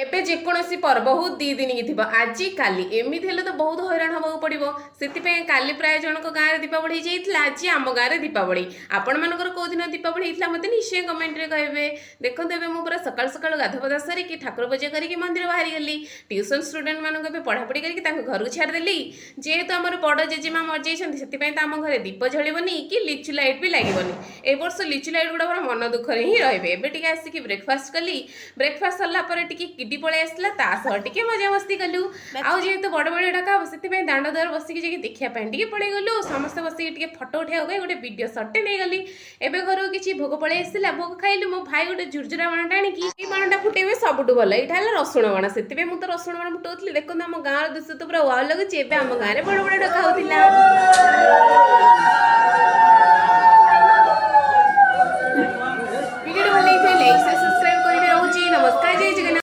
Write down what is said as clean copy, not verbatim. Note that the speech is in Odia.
ଏବେ ଯେକୌଣସି ପର୍ବ ହଉ 2 ଦିନ ଥିବ, ଆଜି କାଲି ଏମିତି ହେଲେ ତ ବହୁତ ହଇରାଣ ହେବାକୁ ପଡ଼ିବ। ସେଥିପାଇଁ କାଲି ପ୍ରାୟ ଜଣଙ୍କ ଗାଁରେ ଦୀପାବଳି ହେଇଯାଇଥିଲା, ଆଜି ଆମ ଗାଁରେ ଦୀପାବଳି। ଆପଣମାନଙ୍କର କେଉଁ ଦିନ ଦୀପାବଳି ହେଇଥିଲା, ମୋତେ ନିଶ୍ଚୟ କମେଣ୍ଟରେ କହିବେ। ଦେଖନ୍ତୁ, ଏବେ ମୁଁ ପୁରା ସକାଳୁ ସକାଳୁ ଗାଧୁଆ ପାଧୁଆ ସାରିକି, ଠାକୁର ପୂଜା କରିକି ମନ୍ଦିର ବାହାରିଗଲି। ଟ୍ୟୁସନ୍ ଷ୍ଟୁଡେଣ୍ଟମାନଙ୍କୁ ଏବେ ପଢ଼ାପଢ଼ି କରିକି ତାଙ୍କ ଘରକୁ ଛାଡ଼ିଦେଲି। ଯେହେତୁ ଆମର ବଡ଼ ଜେଜେମା ମରିଯାଇଛନ୍ତି, ସେଥିପାଇଁ ତ ଆମ ଘରେ ଦୀପ ଜଳିବନି କି ଲିଚୁ ଲାଇଟ୍ ବି ଲାଗିବନି। ଏ ବର୍ଷ ଲିଚୁ ଲାଇଟ୍ ଗୁଡ଼ା ମୋର ମନ ଦୁଃଖରେ ହିଁ ରହିବେ। ଏବେ ଟିକେ ଆସିକି ବ୍ରେକଫାଷ୍ଟ କଲି। ବ୍ରେକଫାଷ୍ଟ ସରିଲା ପରେ ଟିକେ କିଡି ପଳେଇ ଆସିଲା, ତା ସହ ଟିକେ ମଜାମସ୍ତି କଲୁ। ଆଉ ଯେହେତୁ ବଡ଼ ବଡ଼ ଡକା ହବ, ସେଥିପାଇଁ ଦାଣ୍ଡ ଦ୍ୱାର ବସିକି ଯାଇକି ଦେଖିବା ପାଇଁ ଟିକେ ପଳେଇ ଗଲୁ। ସମସ୍ତେ ବସିକି ଟିକେ ଫଟୋ ଉଠେଇବାକୁ କହି ଗୋଟେ ଭିଡ଼ିଓ ସଟ୍ଟେ ନେଇଗଲି। ଏବେ ଘରକୁ କିଛି ଭୋଗ ପଳେଇ ଆସିଲା, ଭୋଗ ଖାଇଲୁ। ମୋ ଭାଇ ଗୋଟେ ଝୁରଝୁରା ବାଣଟା ଆଣିକି ଏଇ ବାଣଟା ଫୁଟେଇବେ ସବୁଠୁ ଭଲ। ଏଇଟା ହେଲା ରସୁଣ ବାଣ, ସେଥିପାଇଁ ମୁଁ ତ ରସୁଣ ବାଣ ଫୁଟଉଥିଲି। ଦେଖନ୍ତୁ, ଆମ ଗାଁର ଦୃଶ୍ୟ ତ ପୁରା ୱାଓ ଲାଗୁଛି। ଏବେ ଆମ ଗାଁରେ ବଡ଼ ବଡ଼ ଡକା ହଉଥିଲା।